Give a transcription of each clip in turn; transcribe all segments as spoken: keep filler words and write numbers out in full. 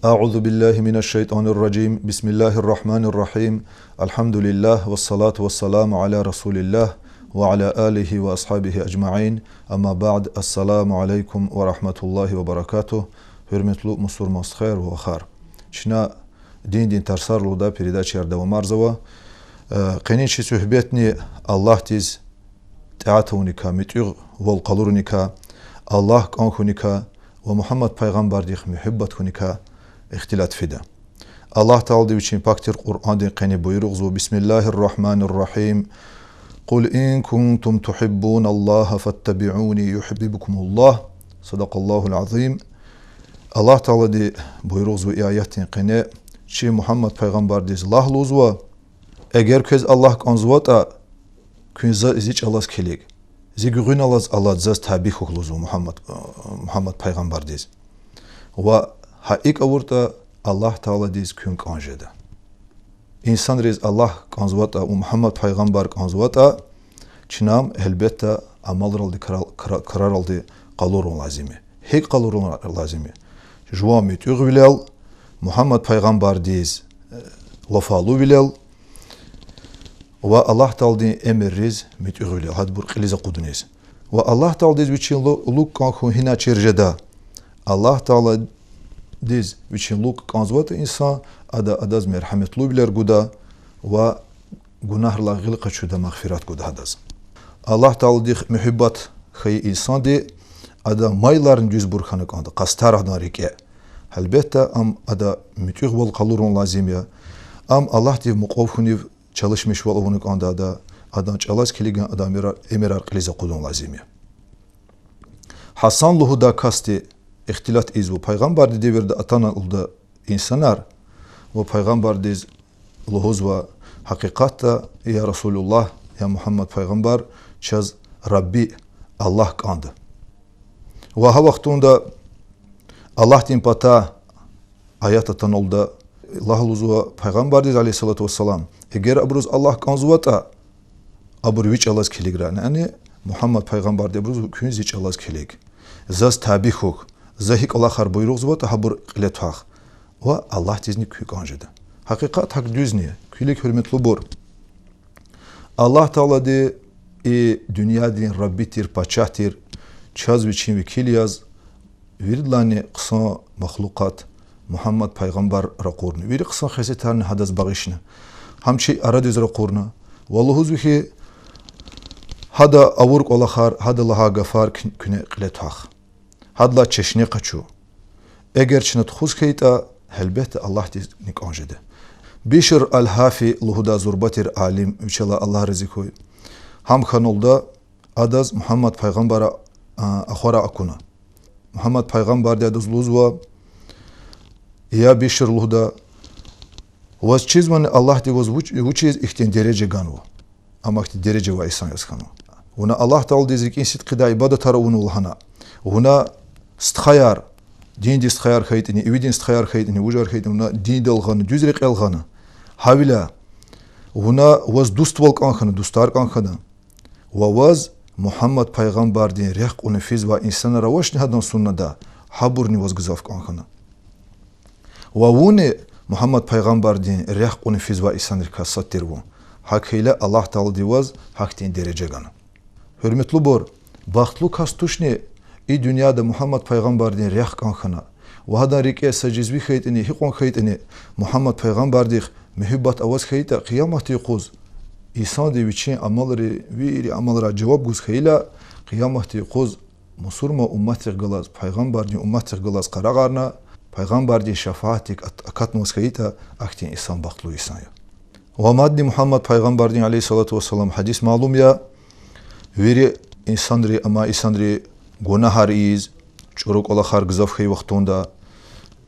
أعوذ بالله من الشيطان الرجيم. بسم الله الرحمن الرحيم. الحمد لله والصلاة والسلام على رسول الله وعلى آله وأصحابه أجمعين. أما بعد. السلام عليكم ورحمة الله وبركاته. Гьуьрметлу мусурман стхаяр ва вахар. Чна диндин тарсар лугьудай передачаяр давамарзава. Э, къенин чи суьгьбетни Аллагьдиз тӀаат авуникай, муьтӀуьгъвал къалуруникай, Аллагь кӀан хьуникай ва Мугьаммад пайгъамбардихъ муьгьуьббат хьуникай ихтилат фида. Аллагь Таалади Вичин пак тир Къуръандин къене буйругъзава: بسم الله الرحمن الرحيم. قل إن كنتم تحبون الله فاتبعوني يحببكم الله. صدق الله العظيم. Аллагь Таалади буйругъзава и аятдин къене: чи Мугьаммад пайгъамбардиз лагь лугьузва: эгер квез Аллагь кӀанзаватӀа, куьн за, зи чӀалаз килиг. Зи гуьгъуьналлаз алад, заз табий хьухь лугьузва Мугьаммад, Мугьаммад пайгъамбардиз. Ва гьа икӀ авуртӀа, Аллагь Тааладиз куьн кӀан жеда. Инсанриз Аллагь кӀанзаватӀа ва Мугьаммад пайгъамбар кӀанзаватӀа, чна ам, гьелбетда, амалралди крал-, кра-, краралди къалурун лазим я. ГьикӀ къалурун лазим я? Жуван муьтӀуьгъвилел, Мугьаммад пайгъамбардиз, э, вафалувилел ва Аллагь Тааладин эмирриз муьтӀуьгъвилел, гьадабур кьилиз акъудуниз. Ва Аллагь Тааладиз вичин лу-, лукӀ кӀан хьун гьина чир жеда? Аллагь Тааладиз вичин лукӀ кӀанзаватӀа инсан, ада адаз мергьяметлувилер гуда ва гунагьрилай гъил къачуда, магъфират гуда адаз. Аллагь Тааладихъ муьгьуьббат хьайи инсанди, адан майларни дуьзбур хьана кӀанда, къастар адан рикӀе. Гьелбетда, ам ада муьтӀуьгъвал къалурун лазим я. Ам Аллагьдив мукьвал хьунив чалишмишвал авуна кӀанда ада, адан чӀалаз килигна адан эмира-, эмирар кьилиз акъудун лазим я. Гьасан лугьудай касди ихтилат ийизва: пайгъамбардин девирда атана лугьуда инсанар ва пайгъамбардиз лугьузва: гьакъикъатда, я Расулуллагь, я Мугьаммад пайгъамбар, чаз Рабби Аллагь кӀанда. Ва гьа вахтунда Аллагьдин патай аят атана лугьуда, лагь лугьузва пайгъамбардиз, عليه الصلاة والسلام, эгер абуруз Аллагь кӀанзаватӀа, абур ви чӀалаз килиграй. Яни Мугьаммад пайгъамбарди абуруз: куьн зи чӀалаз килиг. Заз табий хьухь. За гьи кӀвалахар буйругъзаватӀа, гьабур кьиле твах. Ва Аллагьдизни куьн кӀан жеда. Гьакъикъат гьакӀ дуьзни я. Куь вилик, гьуьрметлубур, Аллагь Таалади, и дуьньядин Рабби тир, пачагь тир, чаз вичин векил яз виридалайни хъсан махлукъат Мугьаммад пайгъамбар ракъурна. Вири хъсан хесетарни гьадаз багъишна. Гьам чи арадиз ракъурна. Ва лугьузва хьи, гьада авур кӀвалахар, гьада лагьай гафар куь-, куьне кьиле твах. Гьадалай чешне къачу. Эгер чна тухуз хьайитӀа, гьелбетда, Аллагьдизни кӀан жеда. Бишр аль-Гьафи лугьудай зурба тир алим, вичелай Аллагь рази хьуй, гьам хьана лугьуда, адаз Мугьаммад пайгъамбара, а, ахварай акуна. Мугьаммад пайгъамбарди адаз лугьузва: я Бишр, лугьуда, ваз чизвани Аллагьди ваз вуч-, вучиз ихьтин дережа ганва? Ам ахьтин дережа авай инсан яз хьанва. Вуна Аллагь Тааладиз рикӀин сидкьидай ибадатар авунва лагьана. Вуна стхаяр, диндин стхаяр хьайитӀани, ивидин стхаяр хьайитӀани, вужар хьайитӀани, вуна диндал гъана, дуьз рекьел гъана. Гьавиляй вуна, ваз дуствал кӀан хьана, дустар кӀан хьана. Ва ваз Мугьаммад пайгъамбардин рехъ кьуна физвай инсанар авачни гьадан суннада, гьабурни ваз гзаф кӀан хьана. Ва вунни Мугьаммад пайгъамбардин рехъ кьуна физвай инсанрикай сад тир вун. ГьакӀ хьайила Аллагь Таалади ваз гьахьтин дережа гана. Гьуьрметлубур, бахтлу кас тушни и дуьньяда Мугьаммад пайгъамбардин рехъ кӀан хьана ва гьадан рикӀе са жизви хьайитӀани, гьикьван хьайитӀани, Мугьаммад пайгъамбардихъ муьгьуьббат аваз хьайитӀа, къияматдин юкъуз инсанди вичин амалри, вири амалрай жаваб гуз хьайила, къияматдин юкъуз мусурман умматдихъ галаз, пайгъамбардин умматдихъ галаз къарагъарна, пайгъамбардин шафаатдик ат-, акатнаваз хьайитӀа, ахьтин инсан бахтлу инсан я. Ва мадни Мугьаммад пайгъамбардин, عليه الصلاة والسلام, гьадис малум я: вири инсанри, амай инсанри гунагьар ийиз, чӀуру кӀвалахар гзаф хьайи вахтунда,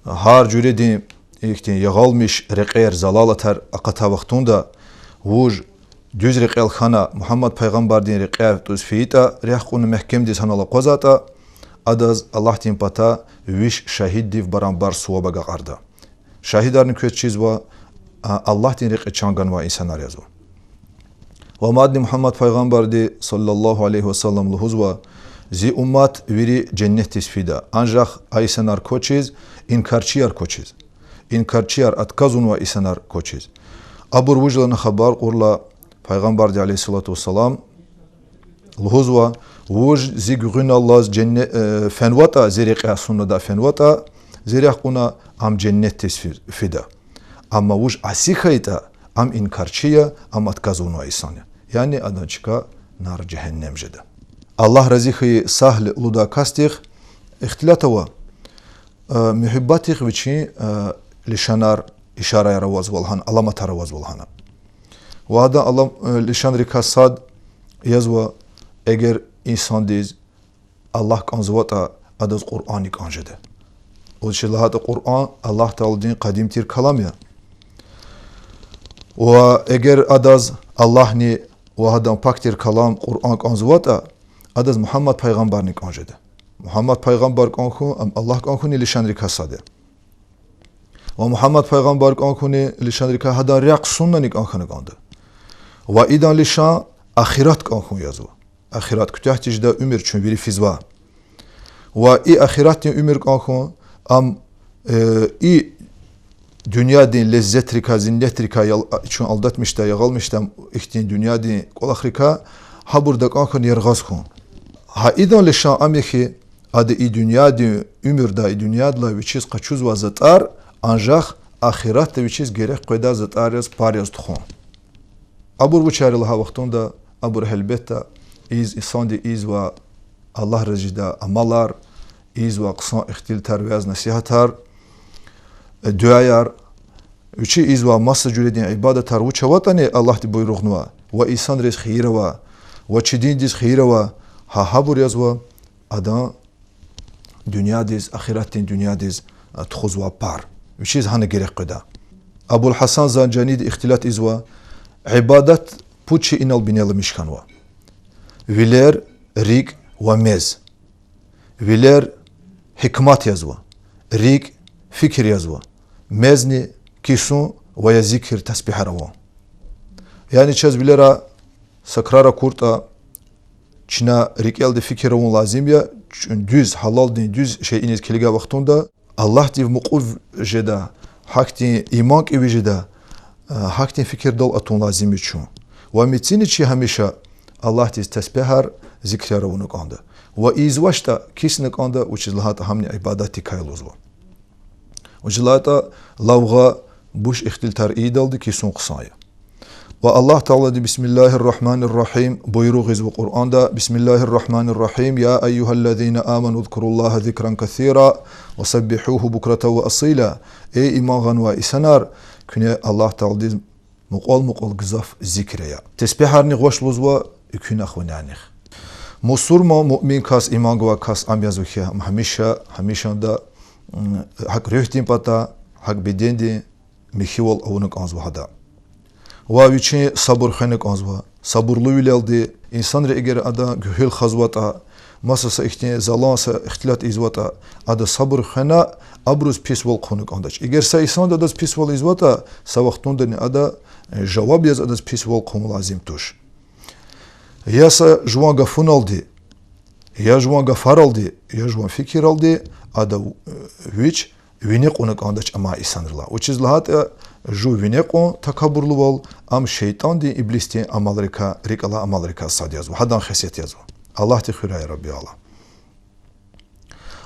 гьар жуьредин ихьтин ягъалмиш рекьер, залалатар акъатай вахтунда, вуж дуьз рекьел хьана, Мугьаммад пайгъамбардин рекьяй тӀуз фейитӀа, рехъ кьуна мягькемдиз гьанал акъвазайтӀа, адаз Аллагьдин патай виш шагьиддив барабар суваб агакьарда. Шагьидарни квез чизва, а, Аллагьдин рекье чан ганвай инсанар язва. Ва мадни Мугьаммад пайгъамбарди, صلى الله عليه وسلم, лугьузва: зи уммат вири женнетдиз фида, анжах а инсанар квачиз, инкарчияр квачиз. Инкарчияр, отказунвай инсанар квачиз. Абур вуж лагьана хабар кьурла, Пайгъамбарди, عليه الصلاة والسلام, лугьузва: вуж зи гуьгъуьналлаз женне-, э, фенватӀа, зи рекьяй суннада фенватӀа, зи рехъ кьуна, ам женнетдиз фи-, фида. Амма вуж аси хьайитӀа, ам инкарчи я, ам отказунвай инсан я. Яни адан чка нар жегьеннем жеда. Аллагь рази хьайи Сагьл лугьудай касдихъ ихтилат ава, э, муьгьуьббатдихъ вичин, э, лишанар, ишараяр авазва лагьана, аламатар авазва лагьана. Ва гьадан алам-, э, лишанрикай сад язва: эгер инсандиз Аллагь кӀанзаватӀа, адаз Къуръанни кӀан жеда. Вучиз лагьайтӀа Къуръан Аллагь Тааладин къадим тир калам я. Ва эгер адаз Аллагьни ва гьадан пак тир калам Къуръан кӀанзаватӀа, адаз Мугьаммад пайгъамбарни кӀан жеда. Мугьаммад пайгъамбар кӀан хьун, ам Аллагь кӀан хьунин лишанрикай сад я. Ва Мугьаммад пайгъамбар кӀан хьунин лишанрикай гьадан рехъ суннани кӀан хьана кӀанда. Ва идан лишан ахират кӀан хьун язва. Ахират куьтягь тежедай уьмуьр чун вири физва. Ва и ахиратдин уьмуьр кӀан хьун, ам, э, и дуьньядин леззетрикай, зиннетрикай ял-, чун алдатмишдай, ягъалмишдай, ихьтин дуьньядин кӀвалахрикай, гьабур дакӀан хьун, яргъаз хьун. Гьа идан лишан ам я хьи, ада и дуьньядин уьмуьрда, и дуьньядилай вичиз къачузвай затӀар анжах ахиратда вичиз герек къведай затӀар яз пар яз тухун. Абур вучар я лагьай вахтунда, абур гьелбетда, ийиз-, инсанди ийизвай Аллагь рази жедай амалар, ийизвай хъсан ихтилатар, вяз-насигьатар, дуьаяр, вичи ийизвай маса жуьредин ибадатар вуч аватӀани Аллагьди буйругънавай, ва инсанриз хийир авай, ва чи диндиз хийир авай, гьа гьабур язва адан дуьньядиз, ахиратдин дуьньядиз, а, тухузвай пар. Вичиз гьана герек къведа. Абул Гьасан Занжаниди ихтилат ийизва: ибадат пуд шейинал бинеламиш хьанва: вилер, рикӀ ва мез. Вилер гьикмат язва, рикӀ фикир язва, мезни кисун ва я зикир, тасбигьар авун. Яни чаз вилера са крар акуртӀа, чна рикӀелди фикир авун лазим я, чун дуьз, гьалалдин дуьз шейиниз килигай вахтунда, Аллагьдив мукьув жеда, гьахьтин иман кӀеви жеда, гьахьтин фикирдал атун лазим я чун. Ва мецини чи гьамиша Аллагьдиз тасбигьар, зикрияр авуна кӀанда. Ва ийизвачтӀа кисна кӀанда, вучиз лагьайтӀа гьамни ибадатдикай я лугьузва. Вучиз лагьайтӀа лавгъа буш ихтилатар ийидалди кисун хъсан я. Ва Аллагь Таалади بسم الله الرحمن الرحيم буйругъ ийизва Къуръанда: بسم الله الرحمن الرحيم، يا أيها الذين آمنوا اذكروا الله ذكرا كثيرا وسبحوه بكرة وأصيلا. Эй иман гъанвай инсанар, куьне Аллагь Тааладиз мукьвал-мукьвал гзаф зикр ая. Тесбигьарни гъваш лугьузва экуьнахъ ванянихъ. Мусурман, муъмин кас, иман гвай кас ам язва хьи, гьамиша, гьамишанда, м, гьакӀ руьгьдин патай, гьакӀ бедендин михьивал авуна кӀанзава гьада. Ва вичин сабур хвена кӀанзава. Сабурлувилелди, инсанри эгер адан гуьгьуьл хазватӀа, маса са ихьтин залан са ихтилат ийизватӀа, ада сабур хвена, абуруз писвал хъувуна кӀандач. Эгер са инсанди адаз писвал ийизватӀа, са вахтундани ада, э, жаваб яз адаз писвал хъувун лазим туш. Я са жуван гафуналди, я жуван гафаралди, я жуван фикиралди ада, э, вич вине кьуна кӀандач амай инсанрилай. Вучиз лагьайтӀа жув вине кьун, такабурлувал, ам шейтӀандин, иблисдин амалрикай, рикӀ алай амалрикай сад язва, гьадан хесет язва. Аллагьди хуьрай, я Рабби Аллагь.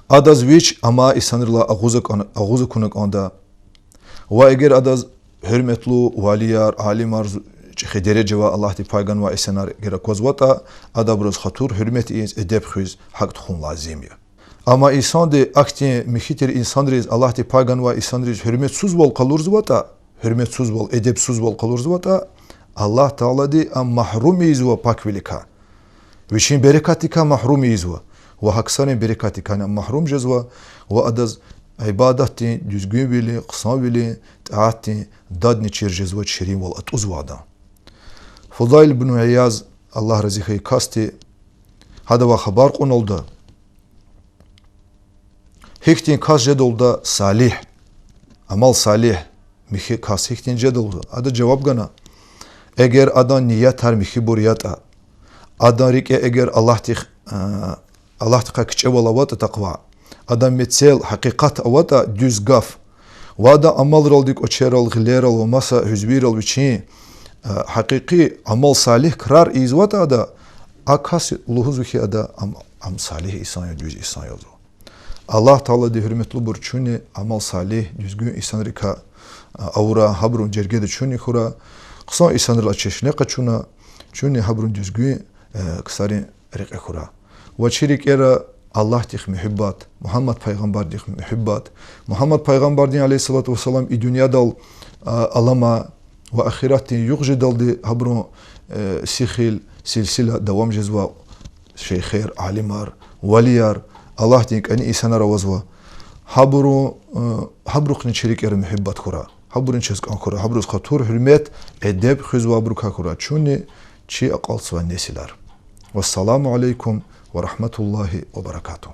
Адаз вич амай инсанрилай агъуз акӀан-, агъуз акуна кӀанда. Ва эгер адаз гьуьрметлу валияр, алимар, зу-, чӀехи дережа авай, Аллагьди пай ганвай инсанар эгер аквазватӀа, ада абуруз хатур, гьуьрмет ийиз, эдеб хуьз, гьакӀ тухун лазим я. Амма инсанди ахьтин михьи тир инсанриз, Аллагьди пай ганвай инсанриз гьуьрметсузвал къалурзаватӀа, гьуьрметсузвал, эдебсузвал къалурзаватӀа, Аллагь Таалади ам магьрум ийизва паквиликай. Вичин берекатдикай магьрум ийизва. Ва гьа ксарин берекатдикайни ам магьрум жезва, ва адаз ибадатдин, дуьзгуьнвилин, хъсанвилин, тӀаатдин дадни чир жезвач, ширинвал атӀузва адан. Фудайл ибн Ияз, Аллагь рази хьайи касди, гьадавай хабар кьуналда, гьихьтин кас жеда лугьуда салигь, амал салигь, михьи кас гьихьтин жеда лугьуда? Ада жаваб гана: эгер адан ниятар михьибур ятӀа, адан рикӀе эгер Аллагьдихъ-, а, Аллагьдихъай кичӀевал аватӀа, такъва, адан мецел гьакъикъат аватӀа, дуьз гаф, Ва ада амалралди, кӀвачерал, гъилерал ва маса гьуьзвийрал вичин гьакъикъи амал салигь крар ийизватӀа ада, а кас лугьузва хьи ада ам, ам салигь инсан я, дуьз инсан я лугьузва. Аллагь Таалади, гьуьрметлубур, чунни амал салигь, дуьзгуьн инсанрикай авура, гьабурун жергеда чунни хьура, хъсан инсанрилай чешне къачуна, чунни гьабурун дуьзгуьн ксарин рекье хьура. Ва чи рикӀера Аллагьдихъ муьгьуьббат, Мугьаммад пайгъамбардихъ муьгьуьббат, Мугьаммад пайгъамбардин, عليه الصلاة والسلام, и дуьньядал алама ва ахиратдин югъ жедалди гьабурун сихил, силсила давам жезва, шейхер, алимар, валияр, Аллагьдин кӀани инсанар авазва. Гьабуру, гьабурухъни чи рикӀера муьгьуьббат хьура, гьабурун чаз кӀан хьура, гьабуруз хатур, гьуьрмет, эдеб хуьзва, абурукай хьура чунни чи акьалтзавай несилар. والسلام عليكم ورحمة الله وبركاته.